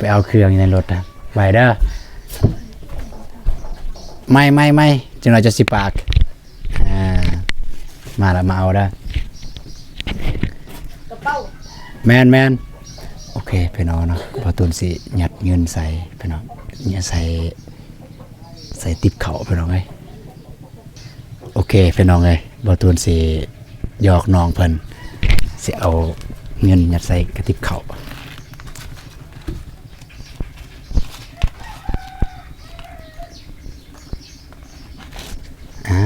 ໄປເອົາເຄື່ອງຢູ່ໃນລົດນະ ໄປເດີ. ໄມ້ ໄມ້ ໄມ້ ຈັກໜ້ອຍຈະຊິປາກ. ອ່າ ມາລະ ມາເອົາເດີ. ກະເປົາ. ແມ່ນໆ. ໂອເຄ ພີ່ນ້ອງເນາະ, ບ່າວຕູນຊິຍັດເງິນໃສ່ ພີ່ນ້ອງ, ຍັດໃສ່ ໃສ່ຕິບເຂົ້າ ພີ່ນ້ອງເອີຍ. ໂອເຄ ພີ່ນ້ອງເອີຍ, ບ່າວຕູນຊິຫຍອກນ້ອງເພິ່ນ, ຊິເອົາເງິນຍັດໃສ່ກະຕິບເຂົ້າ. ອ່າ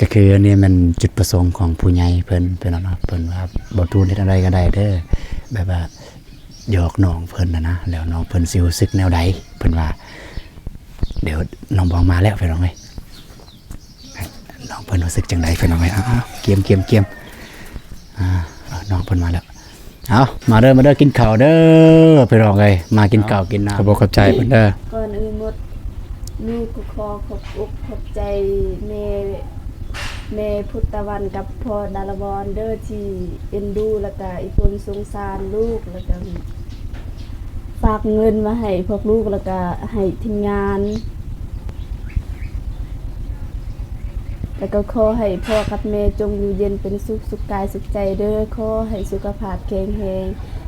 ກະຄືອັນນີ້ແມ່ນຈຸດປະສົງຂອງຜູ້ໃຫຍ່ເພິ່ນ ເພິ່ນເນາະ, ເພິ່ນວ່າ ບ່າວຕູນເຮັດອັນໃດກະໄດ້ເດີ ແບບວ່າ ຫຍອກນ້ອງເພິ່ນຫັ້ນນະ, ແລ້ວນ້ອງເພິ່ນຊິຮູ້ສຶກແນວໃດ ເພິ່ນວ່າ. ດຽວນ້ອງບອງມາແລ້ວ ພີ່ນ້ອງເອີຍ, ນ້ອງເພິ່ນຮູ້ສຶກຈັ່ງໃດ ພີ່ນ້ອງເອີຍ. ອ້າວ ກຽມ ກຽມ ກຽມ. ອ່າ ນ້ອງເພິ່ນມາແລ້ວ. ເອົາ ມາເດີ ມາເດີ ກິນເຂົ້າເດີ ພີ່ນ້ອງເອີຍ, ມາກິນເຂົ້າກິນນ້ຳ. ຂອບອົກຂອບໃຈເພິ່ນເດີ. ກ່ອນອື່ນໝົດ ລູກກໍຂໍຂອບອົກຂອບໃຈແມ່ ແມ່ພຸດຕະວັນກັບພໍ່ດາລະວອນເດີ ທີ່ເອັນດູ ແລ້ວກະອີ່ຕົນສົງສານລູກ ແລ້ວກະຝາກເງິນມາໃຫ້ພວກລູກ ແລ້ວກະໃຫ້ທີມງານ. ແລ້ວກໍຂໍໃຫ້ພໍ່ກັບແມ່ຈົ່ງຢູ່ເຢັນເປັນສຸກ ສຸກກາຍສຸກໃຈເດີ. ຂໍໃຫ້ສຸຂະພາບແຂງແຮງ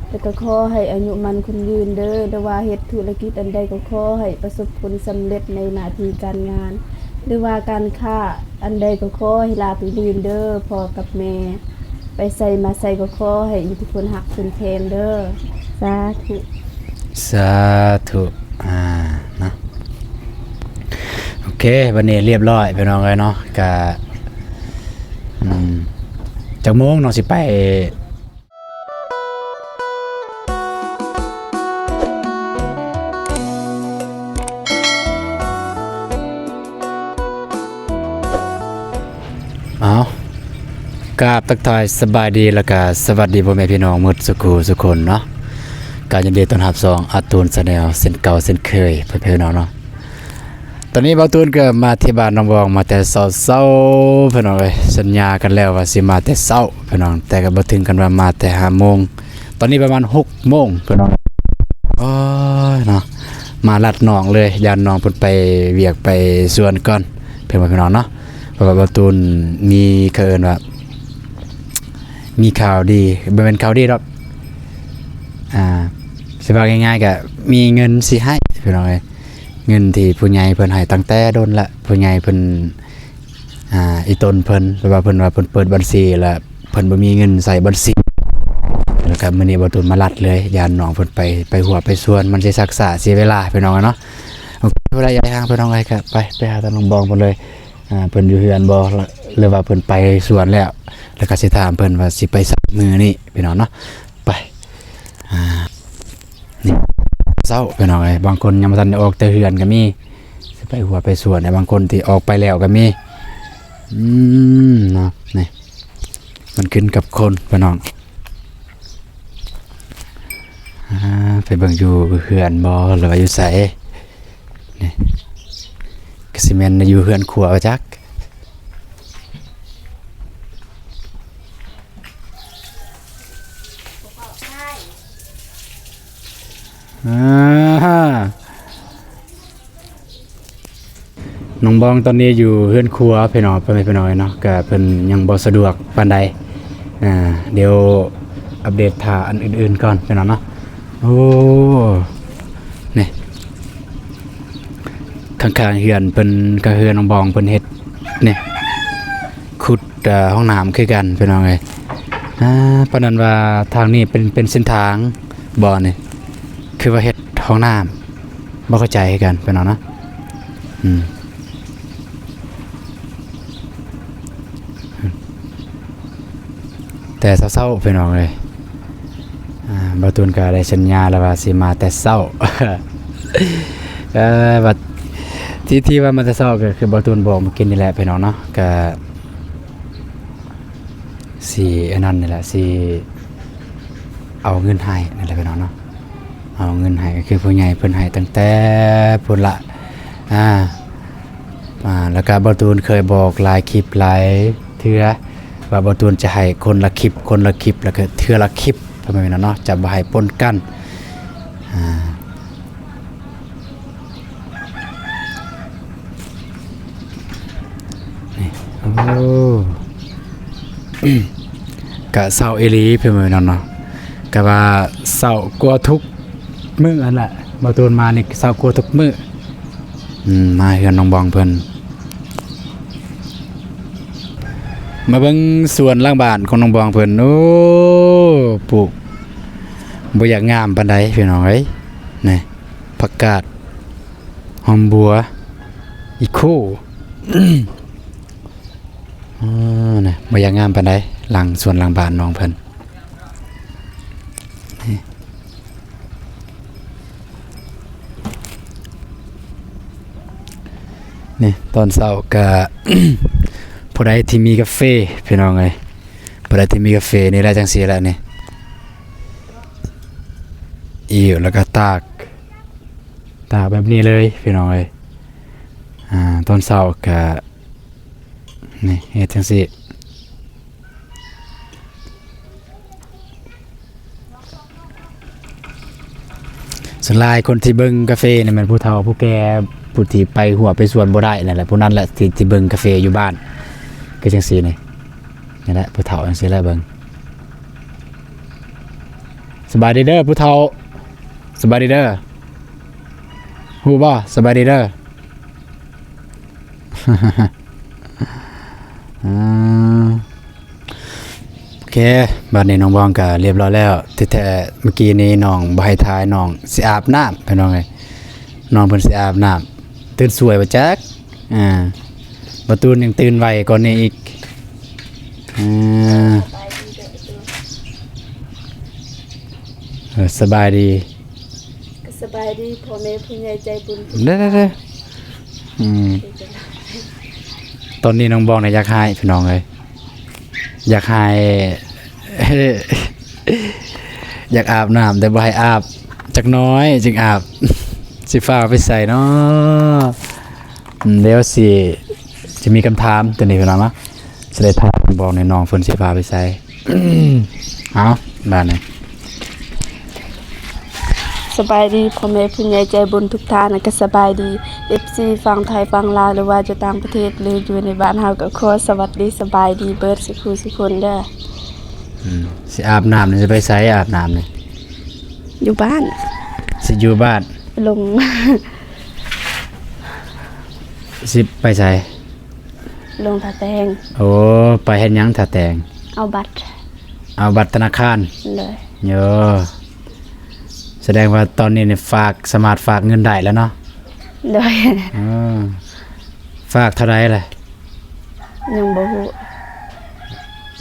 ແລ້ວກໍຂໍໃຫ້ອາຍຸໝັ້ນຂວັນຍືນເດີ. ຫຼືວ່າເຮັດທຸລະກິດອັນໃດກໍຂໍໃຫ້ປະສົບຜົນສຳເລັດໃນໜ້າທີ່ການງານ ຫຼືວ່າການຄ້າອັນໃດກໍຂໍໃຫ້ລາບລື່ນເດີ. ພໍ່ກັບແມ່ ໄປໃສມາໃສກໍຂໍໃຫ້ມີແຕ່ຄົນຮັກຄົນແພງເດີ. ສາທຸ ສາທຸ. ອ່າ ເນາະ ໂອເຄ ບັດນີ້ລຽບຮ້ອຍ ພີ່ນ້ອງເອີຍເນາະ. ກະ ອືມ ຈັກໂມງເນາະ ຊິໄປ ເອົາ ກາບທັກທາຍສະບາຍດີ ແລ້ວກະສະຫວັດດີພໍ່ແມ່ພີ່ນ້ອງໝົດສຸຂູສຸຄົນເນາະ. ກະຍິນດີຕ້ອນຮັບຊ່ອງອາຕູນແຊນແນວເຊັ່ນເກົ່າເຊັ່ນເຄີຍ ພໍ່ແມ່ພີ່ນ້ອງເນາະ. ຕອນນີ້ບ່າວຕູນກໍມາທີ່ບ້ານນ້ອງບອງ ມາແຕ່ເຊົ້າໆ ພີ່ນ້ອງເອີຍ, ສັນຍາກັນແລ້ວວ່າຊິມາແຕ່ເຊົ້າ ພີ່ນ້ອງ, ແຕ່ກໍບໍ່ເຖິງກັນວ່າມາແຕ່ຫ້າໂມງ. ຕອນນີ້ປະມານຫົກໂມງ ພີ່ນ້ອງ. ໂອ້ຍເນາະ ມາລັດນ້ອງເລີຍ, ຢ້ານນ້ອງເພິ່ນໄປວຽກໄປສວນກ່ອນ ເພິ່ນວ່າ ພີ່ນ້ອງເນາະ. ເພາະວ່າບ່າວຕູນມີ ເຂົາເອີ້ນວ່າ ມີຂ່າວດີ, ບໍ່ແມ່ນຂ່າວດີດອກ ອ່າ ຊິເວົ້າງ່າຍໆ ກະມີເງິນຊິໃຫ້ ພີ່ນ້ອງເອີຍ, ເງິນທີ່ຜູ້ໃຫຍ່ເພິ່ນໃຫ້ຕັ້ງແຕ່ດົນລະ. ຜູ້ໃຫຍ່ເພິ່ນ ອ່າ ອີ່ຕົນເພິ່ນ ແບບວ່າເພິ່ນວ່າເພິ່ນເປີດບັນຊີ ແລ້ວເພິ່ນບໍ່ມີເງິນໃສ່ບັນຊີ. ແລ້ວກະມື້ນີ້ບ່າວຕູນມາລັດເລີຍ, ຢ້ານນ້ອງເພິ່ນໄປ ໄປຫົວໄປສວນ ມັນຊິຊັກຊ້າເສຍເວລາ ພີ່ນ້ອງເອີຍເນາະ. ໂອເຄ ບໍ່ໄດ້ຢາກໃຫ້ຫ່າງ ພີ່ນ້ອງເອີຍ, ກະໄປ ໄປຫາທາງນ້ອງບອງເພິ່ນເລີຍ. ອ່າ ເພິ່ນຢູ່ເຮືອນບໍ່ ຫຼືວ່າເພິ່ນໄປສວນແລ້ວ? ແລ້ວກະຊິຖາມເພິ່ນວ່າຊິໄປໃສມື້ນີ້ ພີ່ນ້ອງເນາະ. ໄປ ອ່າ ນີ້ ເຊົ້າ ພີ່ນ້ອງເອີຍ, ບາງຄົນຍັງບໍ່ທັນໄດ້ອອກແຕ່ເຮືອນກໍມີ, ຊິໄປຫົວໄປສວນ, ແລະ ບາງຄົນທີ່ອອກໄປແລ້ວກໍມີ. ອືມ ເນາະ ນີ້ ມັນຂຶ້ນກັບຄົນ ພີ່ນ້ອງ. ອ່າ ໄປເບິ່ງຢູ່ເຮືອນບໍ່ ຫຼືວ່າຢູ່ໃສ? ນີ້ ກໍຊິແມ່ນຢູ່ເຮືອນຄົວວ່າຈັກ. ອ່າ ນ້ອງບອງຕອນນີ້ຢູ່ເຮືອນຄົວ ພີ່ນ້ອງ ພໍ່ແມ່ພີ່ນ້ອງເນາະ, ກະເພິ່ນຍັງບໍ່ສະດວກປານໃດ. ອ່າ ດຽວອັບເດດຖ້າອັນອື່ນໆກ່ອນ ພີ່ນ້ອງເນາະ. ໂອ້ ນີ້ ຂ້າງໆເຮືອນເພິ່ນ ກະເຮືອນນ້ອງບອງເພິ່ນເຮັດ ນີ້ ຂຸດ ເອີ ຫ້ອງນ້ຳຄືກັນ ພີ່ນ້ອງເອີຍ. ອ່າ ປານນັ້ນວ່າທາງນີ້ເປັນ ເປັນເສັ້ນທາງບໍ່ນີ້? ຄືວ່າເຮັດຫ້ອງນ້ຳ ບໍ່ເຂົ້າໃຈຄືກັນ ພີ່ນ້ອງເນາະ. ອືມ ແຕ່ເຊົ້າໆ ພີ່ນ້ອງເອີຍ. ອ່າ ບ່າວຕູນກໍໄດ້ສັນຍາແລ້ວວ່າຊິມາແຕ່ເຊົ້າ. ເອີ ວ່າ ທີ່ ທີ່ວ່າມາແຕ່ເຊົ້າກໍຄືບ່າວຕູນບອກມື້ກີ້ນີ້ແຫຼະ ພີ່ນ້ອງເນາະ, ກໍຊິອັນນັ້ນນີ້ແຫຼະ ຊິເອົາເງິນໃຫ້ນັ້ນແຫຼະ ພີ່ນ້ອງເນາະ, ເອົາເງິນໃຫ້ ກໍຄືຜູ້ໃຫຍ່ເພິ່ນໃຫ້ຕັ້ງແຕ່ພຸ້ນລະ. ອ່າ ອ່າ ແລ້ວກໍບ່າວຕູນເຄີຍບອກຫຼາຍຄລິບຫຼາຍເທື່ອວ່າບ່າວຕູນຈະໃຫ້ຄົນລະຄລິບ ຄົນລະຄລິບ ແລ້ວກໍເທື່ອລະຄລິບ ພໍ່ແມ່ພີ່ນ້ອງເນາະ ຈະບໍ່ໃຫ້ປົນກັນ. ອ່າ ນີ້ ໂອ້ ກະເສົ້າອີ່ຫຼີ ພໍ່ແມ່ພີ່ນ້ອງເນາະ ກະວ່າເສົ້າກວ່າທຸກມື້ຫັ້ນແຫຼະ. ບໍ່ໂດນມານີ້ເສົ້າກວ່າທຸກມື້. ອືມ ມາເຮືອນນ້ອງບອງເພິ່ນ ມາເບິ່ງສວນຫຼັງບ້ານຂອງນ້ອງບອງເພິ່ນ. ໂອ້ ປູກບໍ່ຢາກງາມປານໃດພີ່ນ້ອງເອີຍ. ນີ້ ຜັກກາດ ຫອມບົວ ອີໂຄ ອືມ ນີ້ ບໍ່ຢາກງາມປານໃດ ຫຼັງສວນຫຼັງບ້ານນ້ອງເພິ່ນ. ນີ້ ນີ້ ຕອນເຊົ້າກະ ຜູ້ໃດທີ່ມີກາເຟພີ່ນ້ອງເອີຍ ຜູ້ໃດທີ່ມີກາເຟນີ້ແຫຼະ ຈັ່ງຊີ້ແຫຼະນີ້ ອີກ ແລ້ວກະຕາກ ຕາກແບບນີ້ເລີຍພີ່ນ້ອງເອີຍ. ອ່າ ຕອນເຊົ້າກະ ນີ້ ເຮັດຈັ່ງຊີ້. ສ່ວນຫຼາຍຄົນທີ່ເບິ່ງກາເຟນີ້ແມ່ນຜູ້ເຖົ້າຜູ້ແກ່ ຜູ້ທີ່ໄປຮົ້ວໄປສວນບໍ່ໄດ້ນັ້ນແຫຼະ ຜູ້ນັ້ນແຫຼະທີ່ ທີ່ເບິ່ງກາເຟຢູ່ບ້ານ ຄືຈັ່ງຊີ້ນີ້. ນີ້ແຫຼະ ຜູ້ເຖົ້າຈັ່ງຊີ້ແຫຼະ ເບິ່ງ. ສະບາຍດີເດີຜູ້ເຖົ້າ ສະບາຍດີເດີ ຮູ້ບໍ່? ສະບາຍດີເດີ. ອືມ ໂອເຄ ບາດນີ້ນ້ອງບອງກະລຽບຮ້ອຍແລ້ວ. ທີ່ແທ້ເມື່ອກີ້ນີ້ນ້ອງບໍ່ໃຫ້ຖ່າຍ ນ້ອງຊິອາບນ້ຳພີ່ນ້ອງເອີຍ. ນ້ອງເພິ່ນຊິອາບນ້ຳ ຕື່ນສວຍບໍ່ຈັກ. ອ່າ ປະຕູນຍັງຕື່ນໄວກວ່ານີ້ອີກ. ອ່າ ເອີ ສະບາຍດີ ກໍສະບາຍດີພໍ່ແມ່ຜູ້ໃຫຍ່ໃຈບຸນທຸກ ເດີໆໆ ອືມ ຕອນນີ້ນ້ອງບອງນະຢາກໄຫ້ພີ່ນ້ອງເອີຍ ຢາກໄຫ້ ຢາກອາບນ້ຳ ແຕ່ບໍ່ໃຫ້ອາບ ຈັກໜ້ອຍຈຶ່ງອາບ. ຊິຟ້າວໄປໃສເນາະ? ອືມ ດຽວຊິ ຊິມີຄຳຖາມຕົວນີ້ພີ່ນ້ອງເນາະ ຊິໄດ້ຖາມບອກໃຫ້ນ້ອງເພິ່ນຊິພາໄປໃສ. ເອົາ ບາດນີ້ ສະບາຍດີພໍ່ແມ່ຜູ້ໃຫຍ່ໃຈບຸນທຸກທ່ານ ແລະ ກະສະບາຍດີເອັຟຊີຝັ່ງໄທຝັ່ງລາວ ຫຼືວ່າຢູ່ຕ່າງປະເທດ ຫຼືຢູ່ໃນບ້ານເຮົາ ກະຂໍສະຫວັດດີສະບາຍດີເບິດສູ່ຜູ້ສູ່ຄົນເດີ. ອືມ ຊິອາບນ້ຳນີ້ ຊິໄປໃສອາບນ້ຳນີ້? ຢູ່ບ້ານ ຊິຢູ່ບ້ານ ລົງ ຊິໄປໃສ? ລົງທ່າແຕງ. ໂອ້ ໄປເຮັດຫຍັງທ່າແຕງ? ເອົາບັດ ເອົາບັດທະນາຄານ. ໂດຍ. ໂອ້ ສະແດງວ່າຕອນນີ້ນີ້ຝາກ ສາມາດຝາກເງິນໄດ້ແລ້ວເນາະ? ໂດຍ. ເອີ ຝາກເທົ່າໃດລະ? ຍັງບໍ່ຮູ້.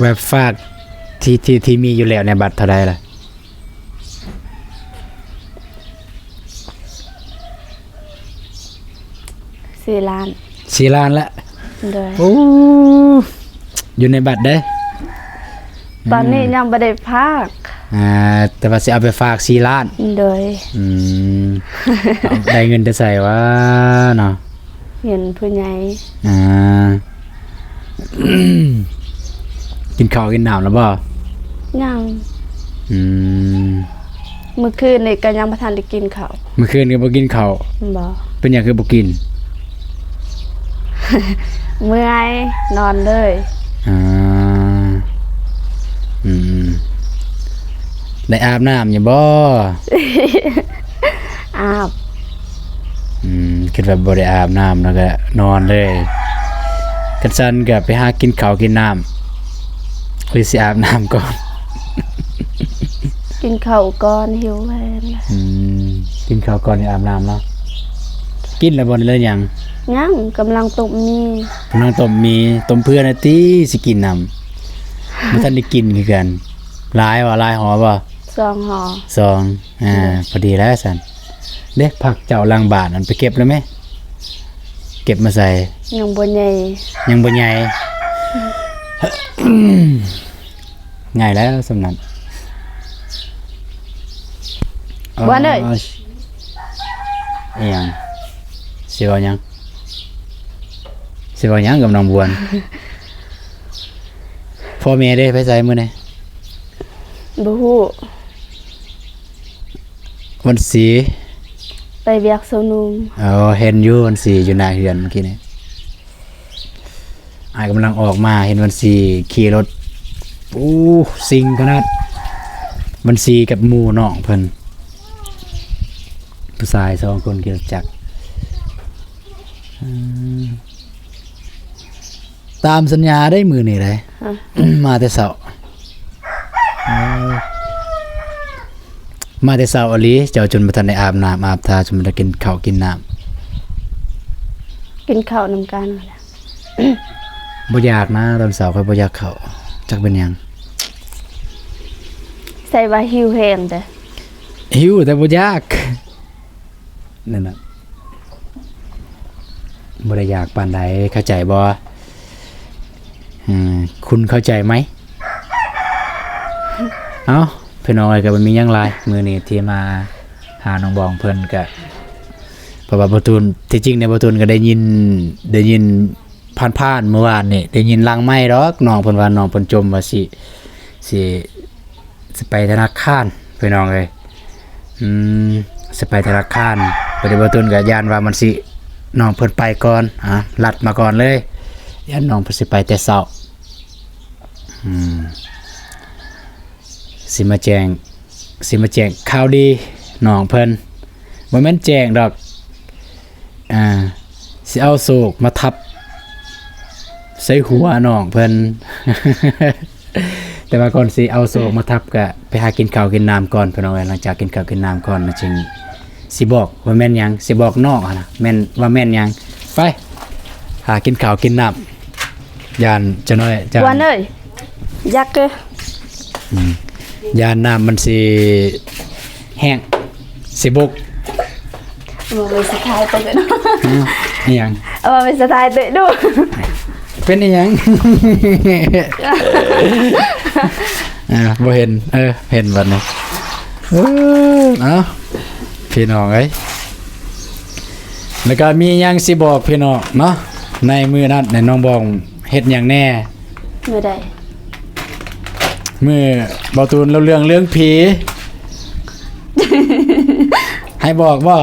ແບບຝາກທີ່ ທີ່ ທີ່ມີຢູ່ແລ້ວໃນບັດເທົ່າໃດລະ? ສີ່ລ້ານ. ສີ່ລ້ານລະ? ໂດຍ. ໂອ້ ຢູ່ໃນບັດເດ້? ຕອນນີ້ ອືມ ຍັງບໍ່ໄດ້ຝາກ. ອ່າ ແຕ່ວ່າຊິເອົາໄປຝາກສີ່ລ້ານ. ໂດຍ. ອືມ ໄດ້ເງິນແຕ່ໃສວະເນາະ? ເງິນຜູ້ໃຫຍ່. ອ່າ ກິນເຂົ້າກິນນ້ຳແລ້ວບໍ່? ຍັງ. ອືມ ມື້ຄືນນີ້ກໍຍັງບໍ່ທັນໄດ້ກິນເຂົ້າ. ມື້ຄືນກໍບໍ່ກິນເຂົ້າ? ບໍ່. ເປັນຫຍັງຄືບໍ່ກິນ? ເມື່ອຍ ນອນເລີຍ. ອ່າ ອືມ ໄດ້ອາບນ້ຳຢູ່ບໍ່? ອາບ. ອືມ ຄິດວ່າບໍ່ໄດ້ອາບນ້ຳແລ້ວກະນອນເລີຍ. ຄັນຊັ້ນກະໄປຫາກິນເຂົ້າກິນນ້ຳ ຫຼືຊິອາບນ້ຳກ່ອນ? ກິນເຂົ້າກ່ອນ ຫິວແຮງ. ອືມ ກິນເຂົ້າກ່ອນ ອາບນ້ຳເນາະ. ກິນແລ້ວບໍ່ ຫຼືຍັງ? ຍັງ ກຳລັງຕົ້ມໝີ່. ກຳລັງຕົ້ມໝີ່ ຕົ້ມເຜື່ອນະຕິ ຊິກິນນຳ. ບໍ່ທັນໄດ້ກິນຄືກັນ. ຫຼາຍບໍ່? ຫຼາຍຫໍບໍ່? ສອງຫໍ. ສອງ ອ່າ ໂດຍ. ພໍດີແລ້ວຊັ້ນ. ເດ້ ຜັກເຈົ້າຫຼັງບ້ານນັ້ນໄປເກັບແລ້ວແມ? ເກັບມາໃສ່? ຍັງບໍ່ໃຫຍ່. ຍັງບໍ່ໃຫຍ່. ງ່າຍແລ້ວສ່ຳນັ້ນ. ບ່ວນເອີຍ. ອີຫຍັງ? ຊິເວົ້າຫຍັງ? ຊິເວົ້າຫຍັງກັບນ້ອງບ່ວນ? ພໍ່ແມ່ເດ້ ໄປໃສມື້ນີ້? ບໍ່ຮູ້. ວັນສີ ໄປວຽກໂຊນຸມ. ເອີ ເຫັນຢູ່ວັນສີຢູ່ໜ້າເຮືອນມື້ກີ້ນີ້. ອ້າຍກຳລັງອອກມາ ເຫັນວັນສີຂີ່ລົດ. ໂອ້ ຊິງຂະໜາດ. ວັນສີກັບໝູ່ນ້ອງເພິ່ນ ຜູ້ຊາຍສອງຄົນຂີ່ລົດຈັກ. ອືມ ຕາມສັນຍາໄດ້ມື້ນີ້ໄດ໋. ຮະ? ມາແຕ່ເຊົ້າ. ເອີ ມາແຕ່ເຊົ້າອີ່ຫຼີ ເຈົ້າຈົນບໍ່ທັນໄດ້ອາບນ້ຳອາບທ່າ ຈົນບໍ່ໄດ້ກິນເຂົ້າກິນນ້ຳ. ກິນເຂົ້ານຳກັນ. ບໍ່ຢາກນະ ຕອນເຊົ້າຂ້ອຍບໍ່ຢາກເຂົ້າ ຈັກເປັນຫຍັງ. ໃສ່ວ່າຫິວແຮງເດີ້. ຫິວແຕ່ບໍ່ຢາກ. ນັ້ນນະ ບໍ່ໄດ້ຢາກປານໃດ ເຂົ້າໃຈບໍ່? ອືມ ຄຸນເຂົ້າໃຈໄໝ? ເອົ້າ ພີ່ນ້ອງເອີຍ ກໍບໍ່ມີຫຍັງຫຼາຍ ມື້ນີ້ທີ່ມາຫານ້ອງບອງເພິ່ນ ກໍເພາະວ່າບໍ່ຕູນ ທີ່ຈິງແລ້ວບໍ່ຕູນກໍໄດ້ຍິນ ໄດ້ຍິນຜ່ານໆ ມື້ວານນີ້ ໄດ້ຍິນຫຼັງໄມດອກ ນ້ອງເພິ່ນວ່າ ນ້ອງເພິ່ນຈົ່ມວ່າຊິ ຊິ ຊິໄປທະນາຄານພີ່ນ້ອງເອີຍ. ອືມ ຊິໄປທະນາຄານ ບັດນີ້ບໍ່ຕຸນກໍຢ້ານວ່າມັນຊິ ນ້ອງເພິ່ນໄປກ່ອນ ອາ ລັດມາກ່ອນເລີຍ ຢ້ານນ້ອງເພິ່ນຊິໄປແຕ່ເຊົ້າ. ອືມ ຊິມາແຈ້ງ ຊິມາແຈ້ງຂ່າວດີນ້ອງເພິ່ນ ບໍ່ແມ່ນແຈ້ງດອກ ອ່າ ຊິເອົາໂຊກມາທັບໃສ່ຫົວນ້ອງເພິ່ນ. ແຕ່ວ່າກ່ອນຊິເອົາໂຊກມາທັບ ກະໄປຫາກິນເຂົ້າກິນນ້ຳກ່ອນ ພີ່ນ້ອງເອີຍ. ຫຼັງຈາກກິນເຂົ້າກິນນ້ຳກ່ອນ ແລ້ວຈຶ່ງຊິບອກວ່າແມ່ນຫຍັງ ຊິບອກນ້ອງຫັ້ນນະ ແມ່ນ ວ່າແມ່ນຫຍັງ. ໄປ ຫາກິນເຂົ້າກິນນ້ຳ. ຢ້ານຈະນ້ອຍ ຢ້ານ ຫວານເອີຍ ຢາກເດີ. ອືມ ຢ້ານນ້ຳມັນຊິແຫ້ງ ຊິບົກ. ເວົ້າເປັນສະໄຕເຕີເນາະ. ຫື ອີຫຍັງ? ເວົ້າເປັນສະໄຕເຕີດູ. ເປັນອີຫຍັງ? ອ່າ ບໍ່ເຫັນ ເອີ ເຫັນບັດນີ້. ເອີ ເອົ້າ ພີ່ນ້ອງເອີຍ ແລ້ວກໍມີຫຍັງຊິບອກພີ່ນ້ອງເນາະ ໃນມື້ນັ້ນ ໃນນ້ອງບອງເຮັດຫຍັງແດ່? ມື້ໃດ? ມື້ບໍ່ຕູນເລົ່າເລື່ອງ ເລື່ອງຜີ ໃຫ້ບອກບໍ່? ຮະ?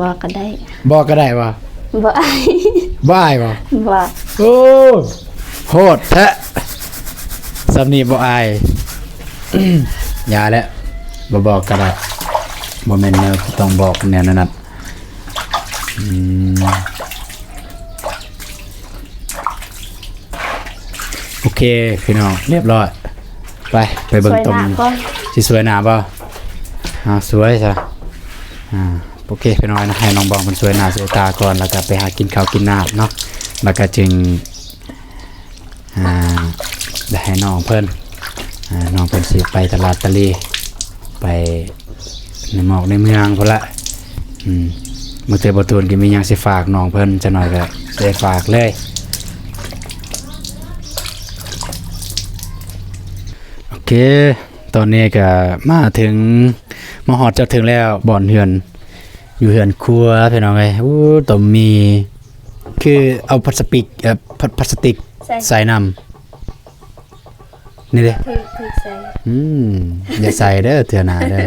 ບໍ່ກໍໄດ້. ບໍ່ກໍໄດ້ບໍ່? ບໍ່ອາຍ. ບໍ່ອາຍບໍ່? ບໍ່. ໂອ້ ໂຫດແທ້ ສ່ຳນີ້ບໍ່ອາຍ. ຢ່າແຫຼະ ບໍ່ບອກກໍໄດ້ ບໍ່ແມ່ນແນວທີ່ຕ້ອງບອກແນວນັ້ນ. ອືມ ໂອເຄ ພີ່ນ້ອງ ລຽບຮ້ອຍ. ໄປ ໄປເບິ່ງຕົມ ສວຍໜ້າກ່ອນ. ຊິສວຍໜ້າບໍ່? ອ່າ ສວຍຊະ. ອ່າ ໂອເຄ ພີ່ນ້ອງເນາະ ໃຫ້ນ້ອງບອງເພິ່ນສວຍໜ້າສວຍຕາກ່ອນ ແລ້ວກໍໄປຫາກິນເຂົ້າກິນນ້ຳເນາະ ແລ້ວກໍຈຶ່ງ ອ່າ ໄດ້ໃຫ້ນ້ອງເພິ່ນ ອ່າ ນ້ອງເພິ່ນຊິໄປຕະຫຼາດຕະເລ ໄປໃນໝອກໃນເມືອງພຸ້ນລະ. ອືມ ມື້ເທື່ອບໍ່ຕູນກໍມີຫຍັງຊິຝາກນ້ອງເພິ່ນ ຈັກໜ້ອຍກໍໄດ້ຝາກເລີຍ. ໂອເຄ ຕອນນີ້ກໍມາເຖິງ ມາຮອດຈອດເຖິງແລ້ວ ບ່ອນເຮືອນ ຢູ່ເຮືອນຄົວ ພີ່ນ້ອງເອີຍ. ໂອ້ ຕົ້ມໝີ່ ຄືເອົາພລາສຕິກ ເອີ ພລາ ພລາສຕິກໃສ່ ໃສ່ນຳ ນີ້ເດ້ ຖືກ ຖືກໃສ່. ອືມ ຢ່າໃສ່ເດີ ເທື່ອໜ້າເດີ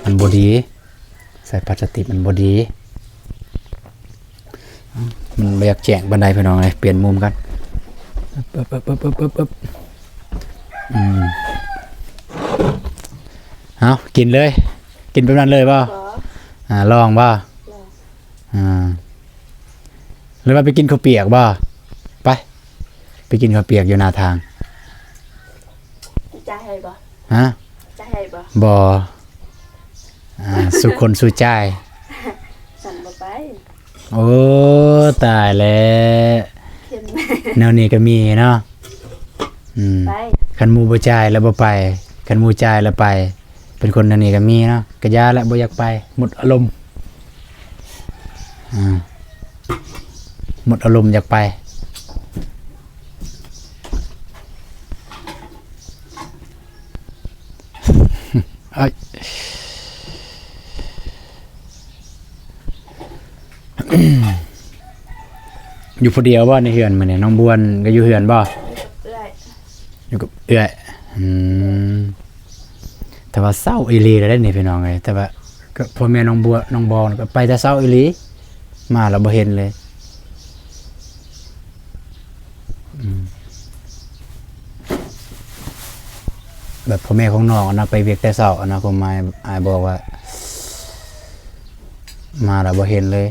ມັນບໍ່ດີ ໃສ່ພລາສຕິກມັນບໍ່ດີ. ມັນບໍ່ຢາກແຈ້ງປານໃດ ພີ່ນ້ອງເອີຍ ປ່ຽນມຸມກັນ. ອືມ ເອົາ ກິນເລີຍ ກິນແບບນັ້ນເລີຍບໍ່? ບໍ່ ອ່າ ລອງບໍ່? ລອງ ອ່າ ຫຼືວ່າໄປກິນເຂົ້າປຽກບໍ່? ໄປ ໄປກິນເຂົ້າປຽກຢູ່ໜ້າທາງ. ຈ່າຍໃຫ້ບໍ່? ຮະ? ຈ່າຍໃຫ້ບໍ່? ບໍ່. ອ່າ ສູ່ຄົນສູ່ຈ່າຍ. ສັນບໍ່ໄປ. ໂອ້ ຕາຍແລ້ວ ເຫັນ ແນວນີ້ກໍມີເນາະ. ອືມ ໄປ ຄັນໝູ່ບໍ່ຈ່າຍແລ້ວບໍ່ໄປ ຄັນໝູ່ຈ່າຍແລ້ວໄປ. ເປັນຄົນແນວນີ້ກໍມີເນາະ ກະຢ່າແຫຼະ ບໍ່ຢາກໄປ ໝົດອາລົມ. ອ່າ ໝົດອາລົມຢາກໄປ. ເອີຍ ຢູ່ຜູ້ດຽວບໍ່ໃນເຮືອນມື້ນີ້? ນ້ອງບວນກໍຢູ່ເຮືອນບໍ່? ເອື້ອຍ ຢູ່ກັບເອື້ອຍ. ອືມ ແຕ່ວ່າເຊົາອີ່ຫຼີແລ້ວເດ້ນີ້ພີ່ນ້ອງເອີຍ. ແຕ່ວ່າກໍພໍ່ແມ່ນ້ອງບົວ ນ້ອງບອງກໍໄປແຕ່ເຊົ້າອີ່ຫຼີ ມາແລ້ວບໍ່ເຫັນເລີຍ. ອືມ ແບບພໍ່ແມ່ຂອງນ້ອງຫັ້ນນະ ໄປວຽກແຕ່ເຊົ້າຫັ້ນນະ. ຄວາມໝາຍອ້າຍບອກວ່າ ມາແລ້ວບໍ່ເຫັນເລີຍ.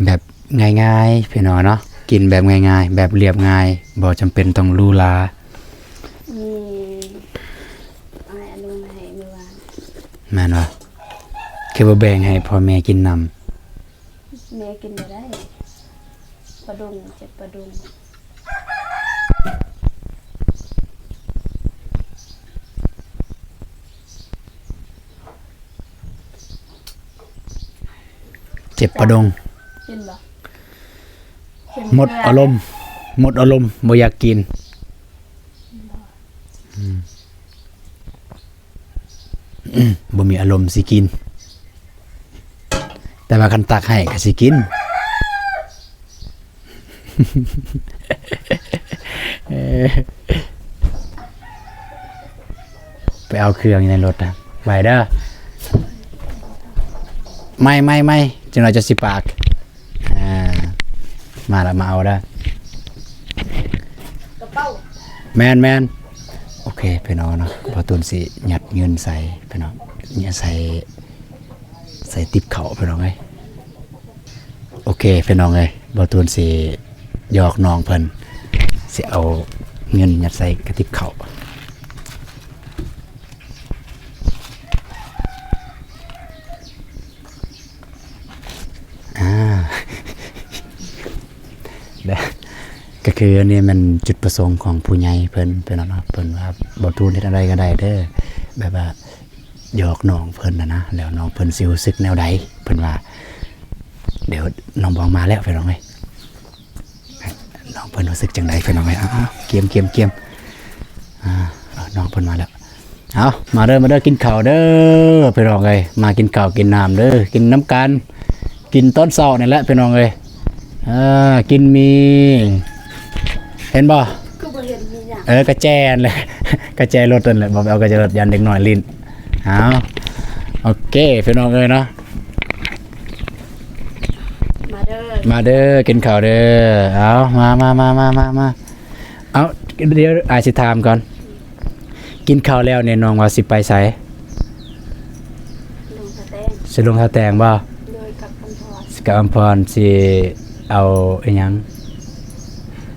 ແບບງ່າຍໆ ພີ່ນ້ອງເນາະ, ກິນແບບງ່າຍໆ ແບບລຽບງ່າຍ ບໍ່ຈຳເປັນຕ້ອງຫຼູຫຼາ. ມີອ້າຍອາລຸງໃຫ້ມື້ວານ. ແມ່ນບໍ່? ຄືບໍ່ແບ່ງໃຫ້ພໍ່ແມ່ກິນນຳ? ແມ່ກິນບໍ່ໄດ້ ປະດົງ ເຈັບປະດົງ. ເຈັບປະດົງ ເຫັນບໍ່? ເຫັນ ໝົດອາລົມ ໝົດອາລົມ ບໍ່ຢາກກິນ. ອືມ ບໍ່ມີອາລົມຊິກິນ ແຕ່ວ່າຄັນຕັກໃຫ້ກໍຊິກິນ. ເອີ ໄປເອົາເຄື່ອງຢູ່ໃນລົດນະ ໄວເດີ. ໄມ້ ໄມ້ ໄມ້ ຈັກໜ້ອຍຈະຊິປາກ. ອ່າ ມາລະ ມາເອົາເດີ ກະເປົາ. ແມ່ນໆ ໂອເຄ ພີ່ນ້ອງເນາະ, ບ່າວຕູນຊິຍັດເງິນໃສ່ ພີ່ນ້ອງ ຍັດໃສ່ ໃສ່ຕິບເຂົ້າ ພີ່ນ້ອງເອີຍ. ໂອເຄ ພີ່ນ້ອງເອີຍ, ບ່າວຕູນຊິຫຍອກນ້ອງເພິ່ນ ຊິເອົາເງິນຍັດໃສ່ກະຕິບເຂົ້າ. ອ່າ ແລະ ກໍຄືອັນນີ້ແມ່ນຈຸດປະສົງຂອງຜູ້ໃຫຍ່ເພິ່ນ ເພິ່ນເນາະ, ເພິ່ນວ່າ ບ່າວຕູນເຮັດແນວໃດກໍໄດ້ເດີ ແບບວ່າຫຍອກນ້ອງເພິ່ນນະນະ ແລ້ວນ້ອງເພິ່ນຊິຮູ້ສຶກແນວໃດ ເພິ່ນວ່າ. ດຽວນ້ອງບອງມາແລ້ວ ພີ່ນ້ອງເອີຍ. ນ້ອງເພິ່ນຮູ້ສຶກຈັ່ງໃດ ພີ່ນ້ອງເອີຍ? ອ້າວ ກຽມ ກຽມ ກຽມ. ອ່າ ເອົາ ນ້ອງເພິ່ນມາແລ້ວ. ເອົາ ມາເດີ ມາເດີ ກິນເຂົ້າເດີ ພີ່ນ້ອງເອີຍ, ມາກິນເຂົ້າກິນນ້ຳເດີ ກິນນຳກັນ ກິນຕອນເຊົ້ານີ້ແຫຼະ ພີ່ນ້ອງເອີຍ. ເອີ ກິນໝີ່ ເຫັນບໍ່? ຄືບໍ່ເຫັນມີຫຍັງ. ເອີ ກະແຈຫັ້ນແຫຼະ ກະແຈລົດຫັ້ນແຫຼະ, ບໍ່ໄປເອົາກະແຈລົດ ຢ້ານເດັກນ້ອຍຫຼິ້ນ. ເອົາ ໂອເຄ ພີ່ນ້ອງເອີຍເນາະ. ມາເດີ ມາເດີ ກິນເຂົ້າເດີ. ເອົາ ມາ ມາ ເອົາ ດຽວອ້າຍຊິຖາມກ່ອນ, ກິນເຂົ້າແລ້ວນີ້ນ້ອງວ່າຊິໄປໃສ? ລົງທ່າແຕງ. ຊິລົງທ່າແຕງບໍ່? ໂດຍ ກັບອຳພອນ. ກັບອຳພອນ ຊິເອົາອີຫຍັງ?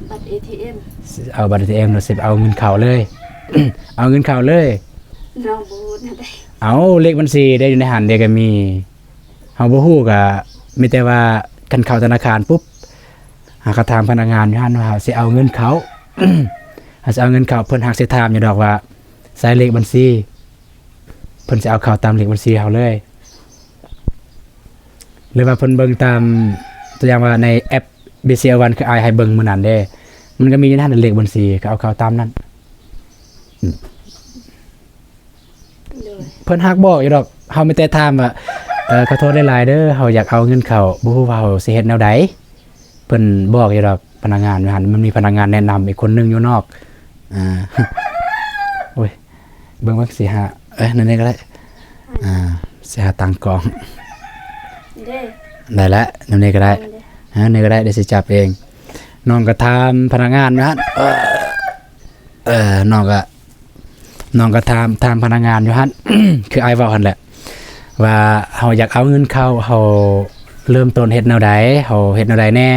ບັດເອທີເອັມ. ຊິເອົາບັດເອທີເອັມ ຫຼືຊິເອົາເງິນເຂົ້າເລີຍ? ເອົາເງິນເຂົ້າເລີຍ. ນ້ອງບໍ່ຮູ້ແນວໃດ. ເອົາ ເລກບັນຊີເດ້ ຢູ່ໃນຫັ້ນເດ້ກໍມີ. ເຮົາບໍ່ຮູ້ກໍມີແຕ່ວ່າຄັນເຂົ້າທະນາຄານປຸບ ຫາກະຖາມພະນັກງານຢູ່ຫັ້ນວ່າເຮົາຊິເອົາເງິນເຂົ້າ ເຮົາຊິເອົາເງິນເຂົ້າ. ເພິ່ນຫາກຊິຖາມຢູ່ດອກວ່າໃສ່ເລກບັນຊີ, ເພິ່ນຊິເອົາເຂົ້າຕາມເລກບັນຊີເຮົາເລີຍ ຫຼືວ່າເພິ່ນເບິ່ງຕາມ ຕົວຢ່າງວ່າໃນແອັບ ບີຊີແອລວັນ ຄືອ້າຍໃຫ້ເບິ່ງມື້ນັ້ນເດ້ ມັນກໍມີຢູ່ໃນຫັ້ນເລກບັນຊີ ກໍເອົາເຂົ້າຕາມນັ້ນ. ໂດຍ ເພິ່ນຫາກບອກຢູ່ດອກ, ເຮົາມີແຕ່ຖາມວ່າ ເອີ ຂໍໂທດຫຼາຍໆເດີ ເຮົາຢາກເອົາເງິນເຂົ້າ ບໍ່ຮູ້ວ່າເຮົາຊິເຮັດແນວໃດ. ເພິ່ນບອກຢູ່ດອກ ພະນັກງານຢູ່ຫັ້ນ, ມັນມີພະນັກງານແນະນຳອີກຄົນໜຶ່ງຢູ່ນອກ. ອ່າ ໂອ້ຍ ເບິ່ງ ເບິ່ງ ຊິຫາ ເອີ ແນວນີ້ກໍໄດ້. ອ່າ ຊິຫາຕັ້ງກ້ອງ ເດ້ ໄດ້ແລ້ວ ແນວນີ້ກໍໄດ້. ແນວນີ້ກໍໄດ້ ດຽວຊິຈັບເອງ. ນ້ອງກໍຖາມພະນັກງານຢູ່ຫັ້ນ ເອີ ເອີ ນ້ອງກໍ ນ້ອງກໍຖາມ ຖາມພະນັກງານຢູ່ຫັ້ນ ຄືອ້າຍເວົ້າຫັ້ນແຫຼະ ວ່າເຮົາຢາກເອົາເງິນເຂົ້າ ເຮົາເລີ່ມຕົ້ນເຮັດແນວໃດ ເຮົາເຮັດແນວໃດແດ່.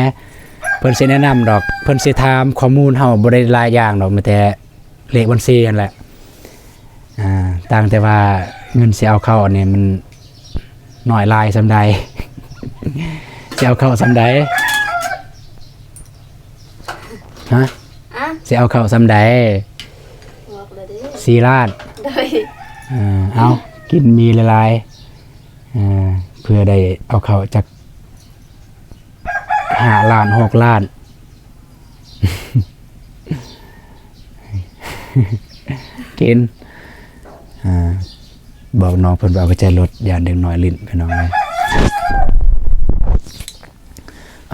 ເພິ່ນຊິແນະນຳດອກ ເພິ່ນຊິຖາມຂໍ້ມູນເຮົາ ບໍ່ໄດ້ຫຼາຍຢ່າງດອກ ມີແຕ່ເລກບັນຊີຫັ້ນແຫຼະ. ອ່າ ຕ່າງແຕ່ວ່າເງິນຊິເອົາເຂົ້າອັນນີ້ມັນ ນ້ອຍຫຼາຍສ່ຳໃດ? ຊິເອົາເຂົ້າສ່ຳໃດ? ຮະ? ອະ? ຊິເອົາເຂົ້າສ່ຳໃດ? ບອກແລ້ວເດ້ ສີ່ລ້ານ. ໂດຍ ເອີ ເອົາ ກິນໝີ່ຫຼາຍໆ ເອີ ເພື່ອໄດ້ເອົາເຂົ້າຈັກ ຫ້າລ້ານ ຫົກລ້ານ ກິນ. ອ່າ ບອກນ້ອງເພິ່ນວ່າເອົາໄປໃສ່ລົດ ຢ້ານເດັກນ້ອຍຫຼິ້ນ ພີ່ນ້ອງເອີຍ.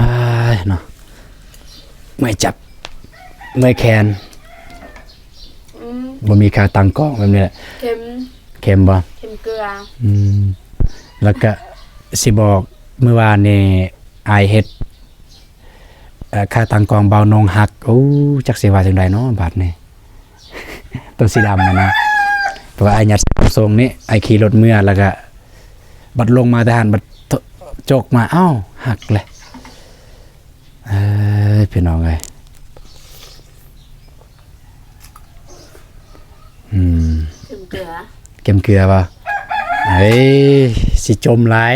ອ່າ ເນາະ ເມື່ອຍຈັບ ເມື່ອຍແຂນ. ອືມ ບໍ່ມີຂາຕັ້ງກ້ອງແບບນີ້ແຫຼະ. ເຄັມ ເຄັມບໍ່? ເຄັມເກືອ. ອືມ ແລ້ວກະຊິບອກ ມື້ວານນີ້ອ້າຍເຮັດ ເອີ ຂາຕັ້ງກ້ອງບ່າວນົງຫັກ. ໂອ້ ຈັກຊິວ່າຈັ່ງໃດເນາະບາດນີ້ ໂຕສີດຳຫັ້ນນະ. ເພາະວ່າອ້າຍຍັດໃສ່ກະສົງນີ້ ອ້າຍຂີ່ລົດເມືອ ແລ້ວກະບັດລົງມາແຕ່ຫັ້ນ ບັດໂຈກມາ ອ້າວ ຫັກແຫຼະ. ເອີຍ ພີ່ນ້ອງເອີຍ ອືມ ເຄັມເກືອ ເຄັມເກືອບໍ່? ເອີຍ ຊິຈົມຫຼາຍ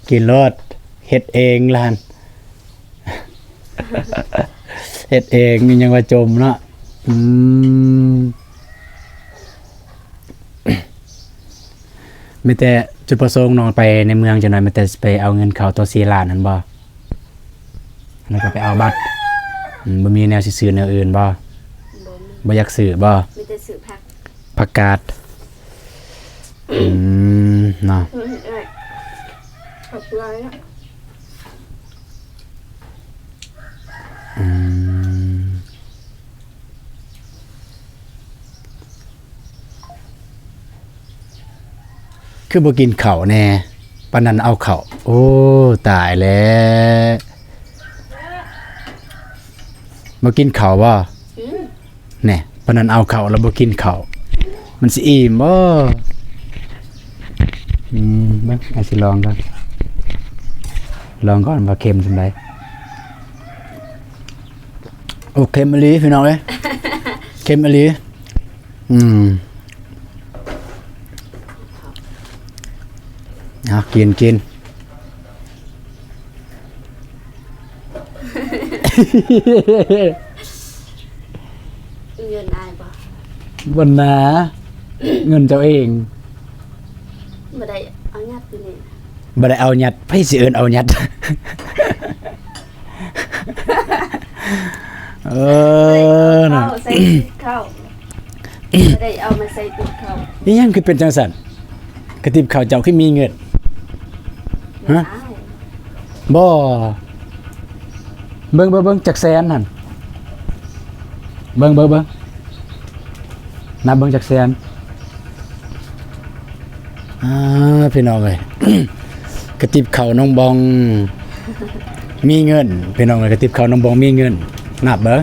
ກິນໂລດ ເຮັດເອງລະຫັ້ນ ເຮັດເອງຍັງວ່າຈົມເນາະ. ອືມ ມີແຕ່ຈຸດປະສົງນ້ອງໄປໃນເມືອງຈັກໜ້ອຍ ມີແຕ່ຊິໄປເອົາເງິນເຂົ້າໂຕສີ່ລ້ານຫັ້ນບໍ່? ແລ້ວກໍໄປເອົາບັດ. ອືມ ບໍ່ມີແນວຊິຊື້ແນວອື່ນບໍ່? ບໍ່ມີ. ບໍ່ຢາກຊື້ບໍ່? ມີແຕ່ຊື້ຜັກ ຜັກກາດ. ອືມ ເນາະ. ເອີຍ ເອີຍ ຂອບໃຈນະ. ອືມ ຄືບໍ່ກິນເຂົ້າແດ່? ປານນັ້ນເອົາເຂົ້າ. ໂອ້ ຕາຍແລ້ວ ບໍ່ກິນເຂົ້າບໍ່? ອືມ ແນ່ ປານນັ້ນເອົາເຂົ້າແລ້ວບໍ່ກິນເຂົ້າ ມັນຊິອີ່ມບໍ່? ອືມ ເບິ່ງ ອ້າຍຊິລອງກ່ອນ ລອງກ່ອນວ່າເຄັມສ່ຳໃດ. ໂອ້ ເຄັມອີ່ຫຼີພີ່ນ້ອງເອີຍ ເຄັມອີ່ຫຼີ. ອືມ ເອົາ ກິນ ກິນ. ເງິນອ້າຍບໍ່? ບໍ່ນາ ເງິນເຈົ້າເອງ. ບໍ່ໄດ້ເອົາຍັດຢູ່ນີ້ ບໍ່ໄດ້ເອົາຍັດ. ໃຜຊິເອີ້ນເອົາຍັດ? ເອີ ເອົາໃສ່ຕິບເຂົ້າ ບໍ່ໄດ້ເອົາມາໃສ່ຕິບເຂົ້າ. ອີຫຍັງຄືເປັນຈັ່ງຊັ້ນ? ກະຕິບເຂົ້າເຈົ້າຄືມີເງິນ? ຮະ? ບໍ່ ເບິ່ງ ເບິ່ງ ເບິ່ງ ຈັກແສນຫັ້ນ? ເບິ່ງ ເບິ່ງ ເບິ່ງ ນັບເບິ່ງຈັກແສນ? ອ່າ ພີ່ນ້ອງເອີຍ ກະຕິບເຂົ້ານ້ອງບອງມີເງິນ ພີ່ນ້ອງເອີຍ ກະຕິບເຂົ້ານ້ອງບອງມີເງິນ ນັບເບິ່ງ.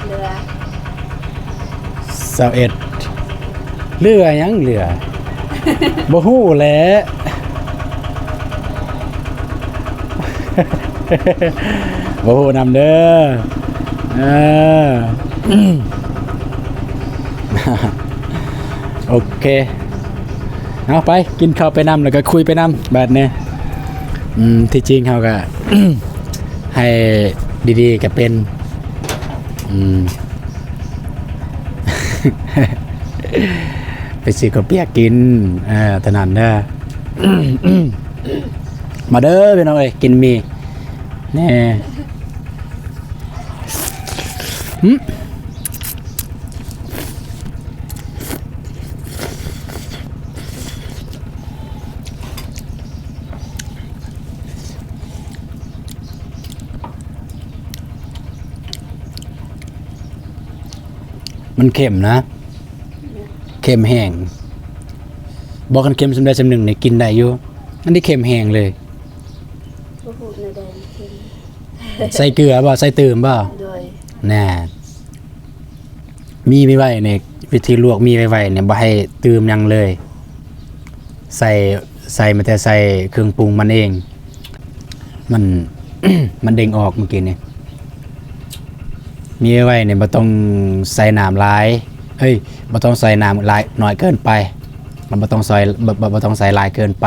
ເຫຼືອ ຊາວເອັດ ເຫຼືອຫຍັງເຫຼືອ? ບໍ່ຮູ້ແຫຼະ ບໍ່ຮູ້ນຳເດີ. ເອີ ໂອເຄ ເອົາໄປ ກິນເຂົ້າໄປນຳ ແລ້ວກໍຄຸຍໄປນຳບາດນີ້. ອືມ ທີ່ຈິງເຮົາກໍ ໃຫ້ດີໆກໍເປັນ ອືມ ໄປຊື້ເຂົ້າປຽກກິນ ເອີ ເທົ່ານັ້ນເດີ. ມາເດີພີ່ນ້ອງເອີຍ ກິນໝີ່ແນ່. ຫຶ ມັນເຄັມນະ ເຄັມແຮງ. ບໍ່ ຄັນເຄັມສ່ຳໃດສ່ຳໜຶ່ງນີ້ກິນໄດ້ຢູ່ ອັນນີ້ເຄັມແຮງເລີຍ. ບໍ່ຮູ້ແນວໃດເຄັມ. ໃສ່ເກືອບໍ່? ໃສ່ຕື່ມບໍ່? ໂດຍ. ແນ່ ມີໄວໆນີ້ ວິທີລວກມີໄວໆນີ້ ບໍ່ໃຫ້ຕື່ມຫຍັງເລີຍ ໃສ່ ໃສ່ ມີແຕ່ໃສ່ເຄື່ອງປຸງມັນເອງ. ມັນ ມັນເດ້ງອອກມື້ກີ້ນີ້. ມີໄວໆນີ້ບໍ່ຕ້ອງໃສ່ນ້ຳຫຼາຍ ເອີຍ ບໍ່ຕ້ອງໃສ່ນ້ຳຫຼາຍ ໜ້ອຍເກີນໄປ. ມັນບໍ່ຕ້ອງໃສ່ ບໍ່ ບໍ່ ບໍ່ຕ້ອງໃສ່ຫຼາຍເກີນໄປ.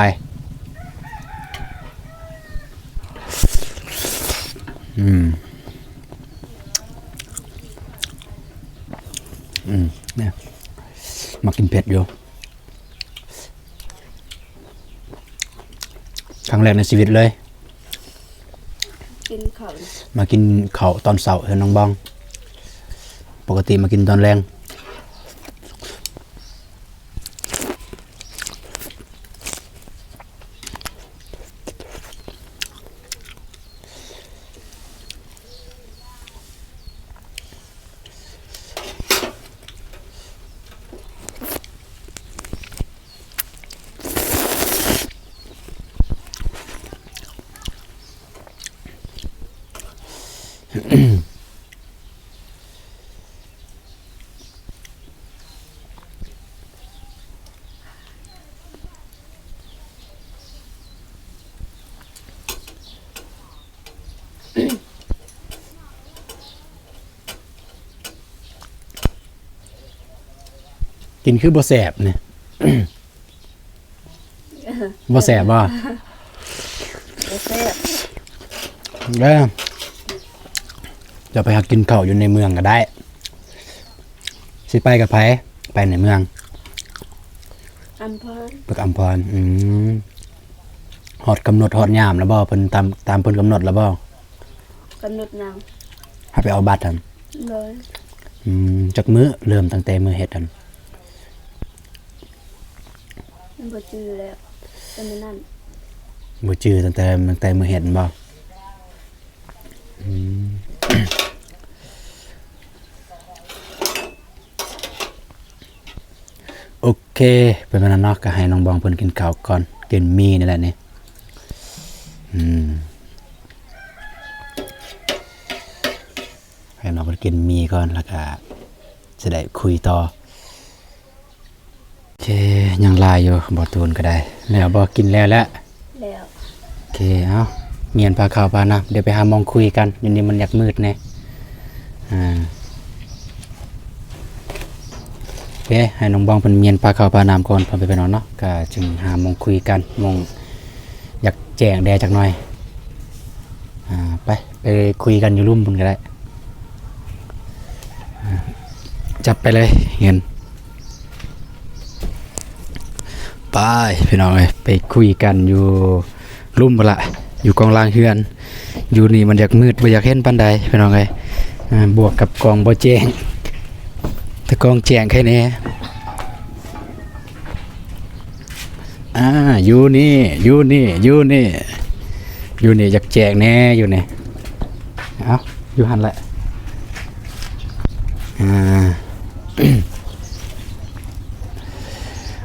ອືມ ອືມ ເນຍ ມັກກິນເຜັດຢູ່. ຄັ້ງແລກໃນຊີວິດເລີຍ ກິນເຂ ມາກິນເຂົ້າຕອນເຊົ້າເຮືອນນ້ອງບອງ ປົກກະຕິມາກິນຕອນແລງ. ກິນຄືບໍ່ແຊບນີ້. ບໍ່ແຊບບໍ່? ບໍ່ແຊບ. ເອີ ຈະໄປຫາກິນເຂົ້າຢູ່ໃນເມືອງກໍໄດ້. ຊິໄປກັບໃຜ? ໄປໃນເມືອງ. ອຳພອນ. ໄປກັບອຳພອນ. ອືມ. ຮອດກຳນົດຮອດຍາມແລ້ວບໍ່? ເພິ່ນຕາມ, ຕາມເພິ່ນກຳນົດແລ້ວບໍ່? ກຳນົດຫຍັງ? ໃຫ້ໄປເອົາບັດຫັ້ນ. ໂດຍ. ອືມ. ຈັກມື້? ເລີ່ມຕັ້ງແຕ່ມື້ເຮັດຫັ້ນ. ບໍ່ຈື່ແລ້ວ ແຕ່ມື້ນັ້ນ. ບໍ່ຈື່ຕັ້ງແຕ່, ຕັ້ງແຕ່ມື້ເຮັດແມ່ນບໍ່? ອືມ. ໂອເຄ ເປັນແບບນັ້ນເນາະ, ກໍໃຫ້ນ້ອງບອງເພິ່ນກິນເຂົ້າກ່ອນ, ກິນໝີ່ນີ້ແຫຼະນີ້. ອືມ. ໃຫ້ນ້ອງເພິ່ນກິນໝີ່ກ່ອນ ແລ້ວກໍຊິໄດ້ຄຸຍຕໍ່. ໂອເຄ ຍັງຫຼາຍຢູ່ ບໍ່ຕູນກໍໄດ້. ແລ້ວບໍ່? ກິນແລ້ວແຫຼະ? ແລ້ວ. ໂອເຄ ເອົາ ມ້ຽນພາເຂົ້າພານ້ຳ ດຽວໄປຫາໝ່ອງຄຸຍກັນ, ຢູ່ນີ້ມັນຢາກມືດແດ່. ອ່າ ໂອເຄ ໃຫ້ນ້ອງບອງເພິ່ນມ້ຽນພາເຂົ້າພານ້ຳກ່ອນ ພໍ່ແມ່ພີ່ນ້ອງເນາະ, ກໍຈຶ່ງຫາໝ່ອງຄຸຍກັນ, ໝ່ອງຢາກແຈ້ງແດ່ຈັກໜ່ອຍ. ອ່າ ໄປ ໄປຄຸຍກັນຢູ່ລຸ່ມພຸ້ນກໍໄດ້. ຈັບໄປເລີຍເງິນ. ໄປພີ່ນ້ອງເອີຍ ໄປຄຸຍກັນຢູ່ລຸ່ມພຸ້ນລະ, ຢູ່ກ້ອງລ່າງເຮືອນ. ຢູ່ນີ້ມັນຢາກມືດ ບໍ່ຢາກເຫັນປານໃດພີ່ນ້ອງເອີຍ. ອ່າ ບວກກັບກ້ອງບໍ່ແຈ້ງ, ແຕ່ກ້ອງແຈ້ງໄຄແດ່. ອ່າ ຢູ່ນີ້ ຢູ່ນີ້ ຢູ່ນີ້ ຢູ່ນີ້ ຢາກແຈ້ງແດ່ຢູ່ນີ້. ເອົ້າ ຢູ່ຫັ້ນແຫຼະ. ອ່າ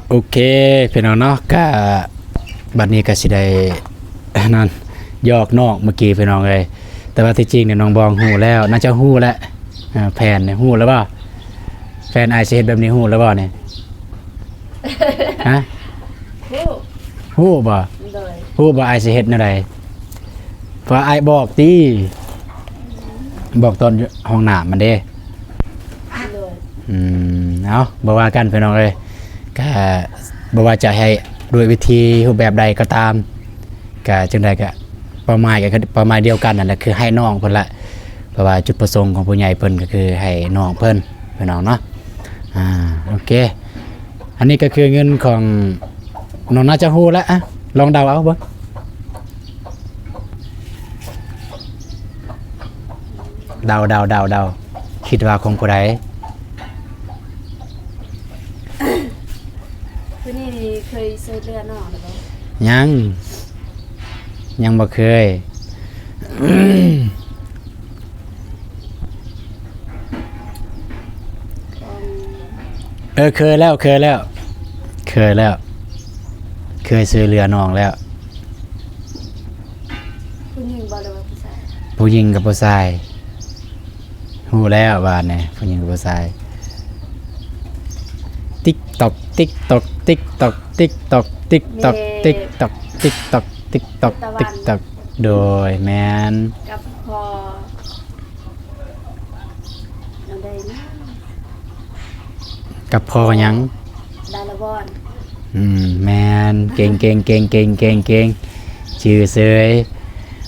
ໂອເຄ ພີ່ນ້ອງເນາະ, ກະບັດນີ້ກະຊິໄດ້ ອັນນັ້ນ ຫຍອກນ້ອງເມື່ອກີ້ພີ່ນ້ອງເອີຍ. ແຕ່ວ່າທີ່ຈິງນີ້ນ້ອງບອງຮູ້ແລ້ວ, ໜ້າຈະຮູ້ແລ້ວ. ອ່າ ແຜນນີ້ຮູ້ແລ້ວບໍ່? ແຜນອ້າຍຊິເຮັດແບບນີ້ຮູ້ແລ້ວບໍ່ນີ້? ຮະ? ຮູ້. ຮູ້ບໍ່? ໂດຍ. ຮູ້ບໍ່ອ້າຍຊິເຮັດແນວໃດ? ວ່າອ້າຍບອກຕິ, ບອກຕອນຫ້ອງນ້ຳມັນເດ້. ໂດຍ. ອືມ ເອົາ ບໍ່ວ່າກັນພີ່ນ້ອງເອີຍ, ກະບໍ່ວ່າຈະໃຫ້ດ້ວຍວິທີຮູບແບບໃດກໍຕາມ, ກະຈັ່ງໃດກະເປົ້າໝາຍກໍຄືເປົ້າໝາຍດຽວກັນນັ້ນແຫຼະ, ຄືໃຫ້ນ້ອງເພິ່ນລະ. ເພາະວ່າຈຸດປະສົງຂອງຜູ້ໃຫຍ່ເພິ່ນກໍຄືໃຫ້ນ້ອງເພິ່ນ ພີ່ນ້ອງເນາະ. ອ່າ ໂອເຄ ອັນນີ້ກໍຄືເງິນຂອງ ນ້ອງໜ້າຈະຮູ້ລະ. ອະ ລອງເດົາເອົາເບິ່ງ. ເດົາ ເດົາ ເດົາ ເດົາ. ຄິດວ່າຂອງຜູ້ໃດ? ຜູ້ນີ້ນີ້ເຄີຍຊ່ວຍເຫຼືອນ້ອງແລ້ວບໍ່? ຍັງ ຍັງບໍ່ເຄີຍ. ເອີ ເຄີຍແລ້ວ ເຄີຍແລ້ວ ເຄີຍແລ້ວ ເຄີຍຊ່ວຍເຫຼືອນ້ອງແລ້ວ. ຜູ້ຍິງບໍ່ ຫຼືວ່າຜູ້ຊາຍ? ຜູ້ຍິງກັບຜູ້ຊາຍ. ຮູ້ແລ້ວບາດນີ້ ຜູ້ຍິງກັບຜູ້ຊາຍ. ຕິກຕອກ ຕິກຕອກ ຕິກຕອກ ຕິກຕອກ ຕິກຕອກ ຕິກຕອກ ຕິກຕອກ ຕິກຕອກ ຕິກຕອກ. ໂດຍ ແມ່ນ. ກັບພໍ່ ອັນໃດນະ? ກັບພໍ່ຫຍັງ? ດາລະວອນ. ອືມ ແມ່ນ. ເກັ່ງ ເກັ່ງ ເກັ່ງ ເກັ່ງ ເກັ່ງ ເກັ່ງ ຊື່ເສີຍ.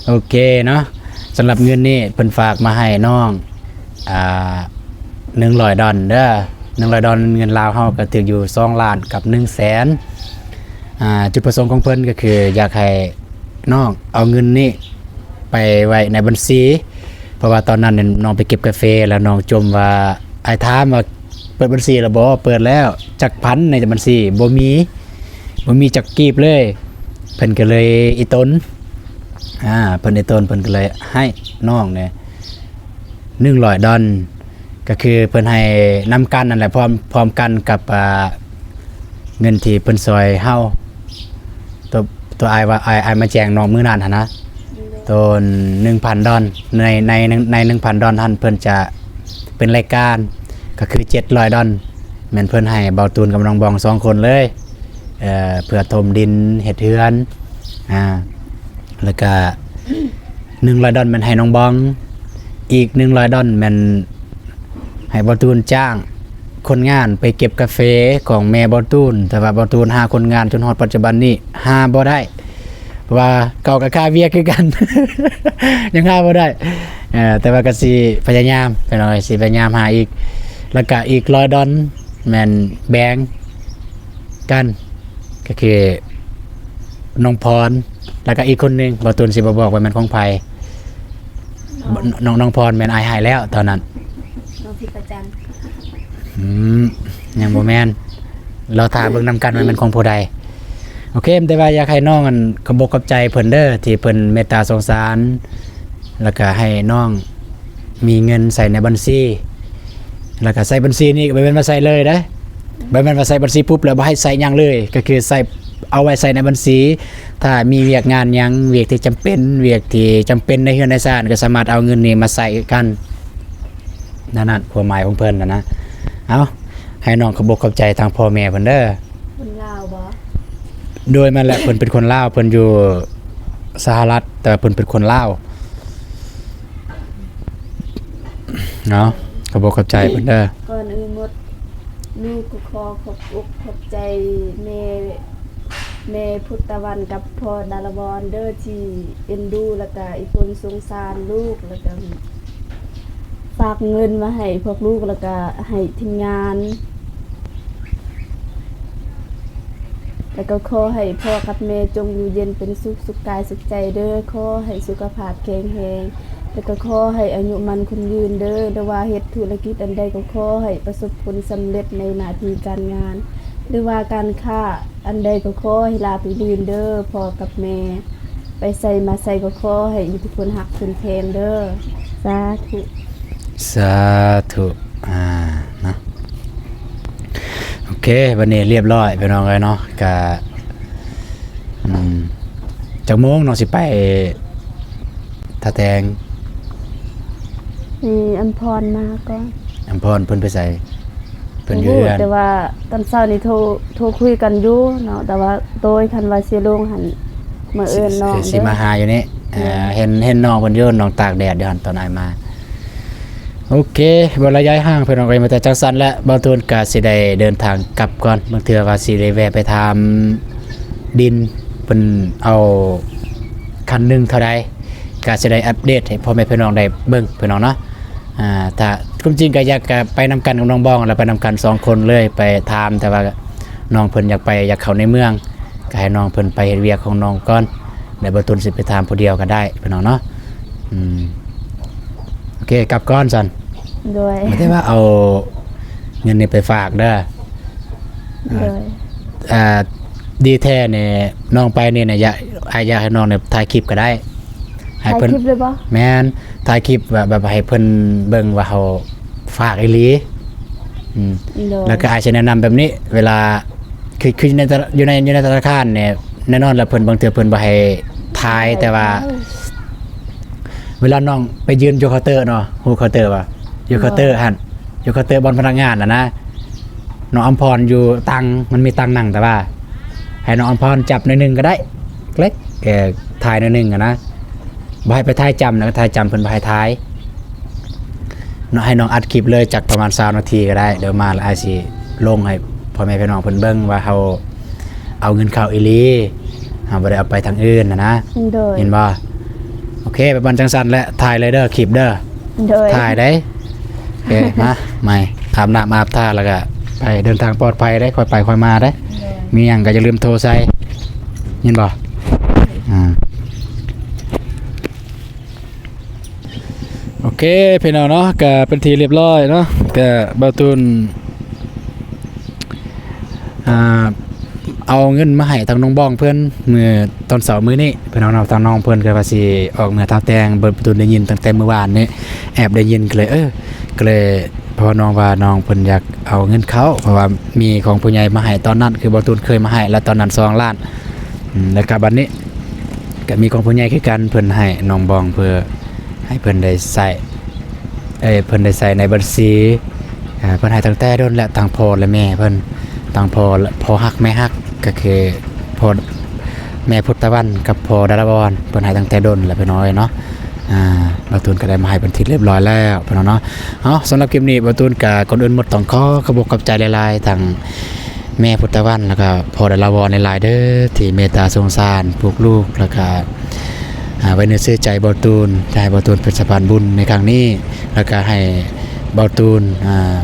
ໂອເຄເນາະ, ສຳລັບເງິນນີ້ເພິ່ນຝາກມາໃຫ້ນ້ອງ ອ່າ ໜຶ່ງຮ້ອຍດອນເດີ. ໜຶ່ງຮ້ອຍດອນເງິນລາວເຮົາກໍຖືກຢູ່ສອງລ້ານກັບໜຶ່ງແສນ. ອ່າ ຈຸດປະສົງຂອງເພິ່ນກໍຄືຢາກໃຫ້ນ້ອງເອົາເງິນນີ້ ໄປໄວ້ໃນບັນຊີ ເພາະວ່າຕອນນັ້ນນ້ອງໄປເກັບກາເຟ ແລ້ວນ້ອງຈົ່ມວ່າ ອ້າຍຖາມວ່າ ເປີດບັນຊີແລ້ວບໍ່? ເປີດແລ້ວ. ຈັກພັນໃນບັນຊີ? ບໍ່ມີ ບໍ່ມີຈັກກີບເລີຍ. ເພິ່ນກໍເລີຍອີ່ຕົນ ອາ ເພິ່ນອີ່ຕົນ ເພິ່ນກໍເລີຍໃຫ້ນ້ອງນີ້ ໜຶ່ງຮ້ອຍດອນ ກໍຄືເພິ່ນໃຫ້ນຳກັນນັ້ນແຫຼະ ພ້ອມ ພ້ອມກັນກັບ ອ່າ ເງິນທີ່ເພິ່ນຊ່ອຍເຮົາ ໂຕ ໂຕອ້າຍວ່າ ອ້າຍ ອ້າຍມາແຈ້ງນ້ອງມື້ນັ້ນຫັ້ນນະ ໂຕໜຶ່ງພັນດອນ ໃນ ໃນ ໃນໜຶ່ງພັນດອນຫັ້ນ ເພິ່ນຈະເປັນລາຍການ ກໍຄືເຈັດຮ້ອຍດອນ ແມ່ນເພິ່ນໃຫ້ເບົາຕູນກັບນ້ອງບອງສອງຄົນເລີຍ ເອີ ເພື່ອຖົມດິນເຮັດເຮືອນ ອາ ແລ້ວກະໜຶ່ງຮ້ອຍດອນແມ່ນໃຫ້ນ້ອງບອງ ອີກໜຶ່ງຮ້ອຍດອນແມ່ນໃຫ້ເບົາຕູນຈ້າງຄົນງານໄປເກັບກາເຟຂອງແມ່ເບົາຕູນ ແຕ່ວ່າເບົາຕູນຫາຄົນງານຈົນຮອດປັດຈຸບັນນີ້ຫາບໍ່ໄດ້ ເພາະວ່າເຂົາກໍຄາວຽກຄືກັນ ຍັງຫາບໍ່ໄດ້ ເອີ ແຕ່ວ່າກໍຊິພະຍາຍາມ ພີ່ນ້ອງເອີຍ ຊິພະຍາຍາມຫາອີກ ແລ້ວກະອີກຮ້ອຍດອນ ແມ່ນແບ່ງກັນ ກໍຄືນ້ອງພອນ ແລ້ວກໍອີກຄົນໜຶ່ງ ເບົາຕູນຊິບໍ່ບອກວ່າແມ່ນຂອງໃຜ ນ້ອງ ນ້ອງ ນ້ອງພອນແມ່ນອ້າຍໃຫ້ແລ້ວຕອນນັ້ນ ນ້ອງທິບປະຈັນ ອືມ ຍັງບໍ່ແມ່ນ ລໍຖ້າເບິ່ງນຳກັນວ່າແມ່ນຂອງຜູ້ໃດ ໂອເຄ ແຕ່ວ່າຢາກໃຫ້ນ້ອງ ອັນ ຂອບອົກຂອບໃຈເພິ່ນເດີ ທີ່ເພິ່ນເມດຕາສົງສານ ແລ້ວກໍໃຫ້ນ້ອງ ມີເງິນໃສ່ໃນບັນຊີ ແລ້ວກໍໃສ່ບັນຊີນີ້ ບໍ່ແມ່ນວ່າໃສ່ເລີຍເດ້ ບໍ່ແມ່ນວ່າໃສ່ບັນຊີປຸບແລ້ວບໍ່ໃຫ້ໃສ່ຫຍັງເລີຍ ກໍຄືໃສ່ ເອົາໄວ້ໃສ່ໃນບັນຊີ ຖ້າມີວຽກງານຫຍັງ ວຽກທີ່ຈຳເປັນ ວຽກທີ່ຈຳເປັນໃນເຮືອນໃນຊານ ກໍສາມາດເອົາເງິນນີ້ມາໃຊ້ກັນ ນັ້ນ ນັ້ນຄວາມໝາຍຂອງເພິ່ນຫັ້ນນະ ເອົາ ໃຫ້ນ້ອງຂອບອົກຂອບໃຈທາງພໍ່ແມ່ເພິ່ນເດີ. ຄົນລາວບໍ່? ໂດຍ ແມ່ນແຫຼະ ເພິ່ນເປັນຄົນລາວ ເພິ່ນຢູ່ສະຫະລັດ ແຕ່ວ່າເພິ່ນເປັນຄົນລາວເນາະ ຂອບອົກຂອບໃຈເພິ່ນເດີ. ກ່ອນອື່ນໝົດ ລູກກໍຂໍຂອບອົກຂອບໃຈແມ່ ແມ່ພຸດຕະວັນກັບພໍ່ດາລະວອນເດີ ທີ່ເອັນດູ ແລ້ວກະອີ່ຕົນສົງສານລູກ ແລ້ວກະ ຝາກເງິນມາໃຫ້ພວກລູກ ແລ້ວກະໃຫ້ທີມງານ ແລ້ວກໍຂໍໃຫ້ພໍ່ກັບແມ່ຈົ່ງຢູ່ເຢັນເປັນສຸກ ສຸກກາຍສຸກໃຈເດີ. ຂໍໃຫ້ສຸຂະພາບແຂງແຮງ ແລ້ວກໍຂໍໃຫ້ອາຍຸໝັ້ນຂວັນຍືນເດີ. ຫຼືວ່າເຮັດທຸລະກິດອັນໃດກໍຂໍໃຫ້ປະສົບຜົນສຳເລັດໃນໜ້າທີ່ການງານ ຫຼືວ່າການຄ້າອັນໃດກໍຂໍໃຫ້ລາບລື່ນເດີ ພໍ່ກັບແມ່. ໄປໃສມາໃສກໍຂໍໃຫ້ມີແຕ່ຄົນຮັກຄົນແພງເດີ. ສາທຸ ສາທຸ ອ່າ ເນາະ ໂອເຄ ບັດນີ້ລຽບຮ້ອຍພີ່ນ້ອງເອີຍເນາະ ກະ ອືມ ຈັກໂມງນ້ອງຊິໄປທ່າແຕງ? ໃຫ້ອຳພອນມາກ່ອນ. ອຳພອນເພິ່ນໄປໃສ? ເພິ່ນຢູ່ເຮືອນ ແຕ່ວ່າຕອນເຊົ້ານີ້ໂທ ໂທຄຸຍກັນຢູ່ເນາະ ແຕ່ວ່າໂດຍຄັນວ່າຊິລົງຫັ້ນ ມາເອີ້ນນ້ອງ ຊິ ຊິມາຫາຢູ່ນີ້ ເອີ ເຫັນ ເຫັນນ້ອງເພິ່ນຢູ່ ນ້ອງຕາກແດດຢູ່ຫັ້ນຕອນອ້າຍມາ. ໂອເຄ ບໍ່ໄດ້ຍ້າຍຫ່າງພີ່ນ້ອງເອີຍ ມາແຕ່ຈັ່ງຊັ້ນແຫຼະ ບ່າວຕູນກະຊິໄດ້ເດີນທາງກັບກ່ອນ ບາງເທື່ອວ່າຊິໄດ້ແວ່ໄປຖາມດິນເພິ່ນເອົາຄັນໜຶ່ງເທົ່າໃດ ກະຊິໄດ້ອັບເດດໃຫ້ພໍ່ແມ່ພີ່ນ້ອງໄດ້ເບິ່ງພີ່ນ້ອງເນາະ. ອ່າ ຖ້າ ຄວາມຈິງກໍຢາກ ກະໄປນຳກັນກັບນ້ອງບອງ ແລ້ວໄປນຳກັນສອງຄົນເລີຍ ໄປຖາມ ແຕ່ວ່ານ້ອງເພິ່ນຢາກໄປ ຢາກເຂົ້າໃນເມືອງ ກໍໃຫ້ນ້ອງເພິ່ນໄປເຮັດວຽກຂອງນ້ອງກ່ອນ ແລ້ວບ່າວຕູນຊິໄປຖາມຜູ້ດຽວກໍໄດ້ພີ່ນ້ອງເນາະ. ອືມ ໂອເຄ ກັບກ່ອນຊັ້ນ. ໂດຍ ບໍ່ໄດ້ວ່າເອົາເງິນນີ້ໄປຝາກເດີ. ໂດຍ ອ່າ ດີແທ້ນີ້ ນ້ອງໄປນີ້ນະ ຢາກ ອ້າຍຢາກໃຫ້ນ້ອງນີ້ຖ່າຍຄລິບກໍໄດ້ ໃຫ້ເພິ່ນ ຖ່າຍຄລິບເລີຍບໍ່? ແມ່ນ ຖ່າຍຄລິບແບບ ແບບໃຫ້ເພິ່ນເບິ່ງວ່າເຮົາຝາກອີ່ຫຼີ. ອືມ ໂດຍ ແລ້ວກໍອາດຈະແນະນຳແບບນີ້ ເວລາ ຄື ຄືຢູ່ໃນຕະ ຢູ່ໃນ ຢູ່ໃນທະນາຄານນີ້ ແນ່ນອນລະເພິ່ນ ບາງເທື່ອເພິ່ນບໍ່ໃຫ້ຖ່າຍ ແຕ່ວ່າ ເວລານ້ອງໄປຢືນຢູ່ເຄົາເຕີເນາະ ຮູ້ເຄົາເຕີບໍ່? ຢູ່ເຄົາເຕີຫັ້ນ ຢູ່ເຄົາເຕີບ່ອນພະນັກງານຫັ້ນນະ ນ້ອງອຳພອນຢູ່ຕັ່ງ ມັນມີຕັ່ງນັ່ງ ແຕ່ວ່າໃຫ້ນ້ອງອຳພອນຈັບໜ້ອຍໜຶ່ງກໍໄດ້ ເລັກ ເອີ ຖ່າຍໜ້ອຍໜຶ່ງຫັ້ນນະ ບໍ່ໃຫ້ໄປຖ່າຍຈ້ຳນະ ຖ່າຍຈ້ຳເພິ່ນບໍ່ໃຫ້ຖ່າຍເນາະ. ໃຫ້ນ້ອງອັດຄລິບເລີຍ ຈັກປະມານຊາວນາທີກໍໄດ້ ດຽວມາແລ້ວອ້າຍຊິລົງໃຫ້ພໍ່ແມ່ພີ່ນ້ອງເພິ່ນເບິ່ງວ່າເຮົາເອົາເງິນເຂົ້າອີ່ຫຼີ ເຮົາບໍ່ໄດ້ເອົາໄປທາງອື່ນຫັ້ນນະ. ໂດຍ ເຫັນບໍ່? ໂອເຄ ປະມານຈັ່ງຊັ້ນແຫຼະ ຖ່າຍເລີຍເດີ ຄລິບເດີ. ໂດຍ ຖ່າຍໄດ້. ໂອເຄ ມາ ໃໝ່ ອາບນ້ຳອາບທ່າ ແລ້ວກະໄປ ເດີນທາງປອດໄພເດ້ ຄ່ອຍໄປຄ່ອຍມາເດ້. ໂດຍ ມີຫຍັງກະຢ່າລືມໂທໃສ່ ຍິນບໍ່? ໂດຍ ອ່າ. ເຄ ພີ່ນ້ອງເນາະ ກະເປັນທີ່ຮຽບຮ້ອຍເນາະ ກະບ່າວຕູນ ອ່າ ເອົາເງິນມາໃຫ້ທາງນ້ອງບອງເພິ່ນ ມື້ຕອນເຊົ້າມື້ນີ້ ພີ່ນ້ອງເນາະ. ທາງນ້ອງເພິ່ນກໍວ່າຊິອອກເມືອທ່າແຕງ ບໍ່ ບໍ່ ບໍ່ໄດ້ຍິນຕັ້ງແຕ່ມື້ວານນີ້ ແອບໄດ້ຍິນ ກໍເລີຍ ເອີ ກໍເລີຍ ເພາະວ່ານ້ອງວ່ານ້ອງເພິ່ນຢາກເອົາເງິນເຂົ້າ ເພາະວ່າມີຂອງຜູ້ໃຫຍ່ມາໃຫ້ຕອນນັ້ນ ຄືບ່າວຕູນເຄີຍມາໃຫ້ແລ້ວຕອນນັ້ນສອງລ້ານ ອືມ ແລ້ວກໍບັດນີ້ ກໍມີຂອງຜູ້ໃຫຍ່ຄືກັນ ເພິ່ນໃຫ້ນ້ອງບອງເພື່ອໃຫ້ເພິ່ນໄດ້ໃຊ້ ເອີ ເພິ່ນໄດ້ໃຊ້ໃນບັນຊີ ເອີ ເພິ່ນໃຫ້ຕັ້ງແຕ່ດົນແລ້ວ ທັງພໍ່ແລະແມ່ເພິ່ນ ທັງພໍ່ ພໍ່ຮັກແມ່ຮັກ ກໍຄືພໍ່ ແມ່ພຸດຕະວັນກັບພໍ່ດາລາວອນ ເພິ່ນໃຫ້ຕັ້ງແຕ່ດົນແລ້ວ ພີ່ນ້ອງເອີຍເນາະ. ອ່າ ບ່າວຕູນກໍໄດ້ມາໃຫ້ເປັນທີ່ຮຽບຮ້ອຍແລ້ວ ພີ່ນ້ອງເນາະ. ເອົາ ສຳລັບຄລິບນີ້ ບ່າວຕູນກໍກ່ອນອື່ນໝົດຕ້ອງຂໍຂອບອົກຂອບໃຈຫຼາຍໆ ທັງ ແມ່ພຸດຕະວັນ ແລ້ວກໍພໍ່ດາລາວອນຫຼາຍໆເດີ ທີ່ເມດຕາສົງສານ ປຸກລູກ ແລ້ວກໍ ອ່າ ໄວ້ເນື້ອເຊື່ອໃຈບ່າວຕູນ ທີ່ໃຫ້ບ່າວຕູນເປັນສະພານບຸນໃນຄັ້ງນີ້ ແລ້ວກໍໃຫ້ບ່າວຕູນ ອ່າ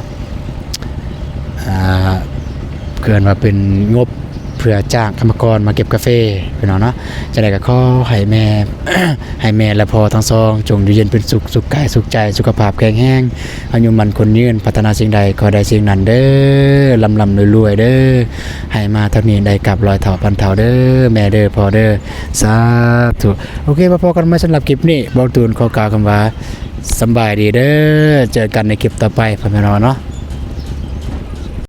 ອ່າ ເອີ້ນວ່າເປັນງົບເພື່ອຈ້າງກຳມະກອນມາເກັບກາເຟ ພີ່ນ້ອງເນາະ. ຈັ່ງໃດກໍຂໍໃຫ້ແມ່ ໃຫ້ແມ່ ແລະ ພໍ່ທັງສອງ ຈົ່ງຢູ່ເຢັນເປັນສຸກ ສຸກກາຍສຸກໃຈ ສຸຂະພາບແຂງແຮງ ອາຍຸໝັ້ນຂວັນຍືນ ປາດຖະໜາສິ່ງໃດຂໍໄດ້ສິ່ງນັ້ນເດີ ລ່ຳໆລວຍໆເດີ ໃຫ້ມາເທົ່ານີ້ໄດ້ກັບຮ້ອຍເທົ່າພັນເທົ່າເດີ ແມ່ເດີ ພໍ່ເດີ ສາທຸ. ໂອເຄ ມາພໍ້ກັນໃໝ່ ສຳລັບຄລິບນີ້ ບ່າວຕູນຂໍກ່າວຄຳວ່າ ສຳບາຍດີເດີ ເຈີກັນໃນຄລິບຕໍ່ໄປ ພໍ່ແມ່ພີ່ນ້ອງເນາະ.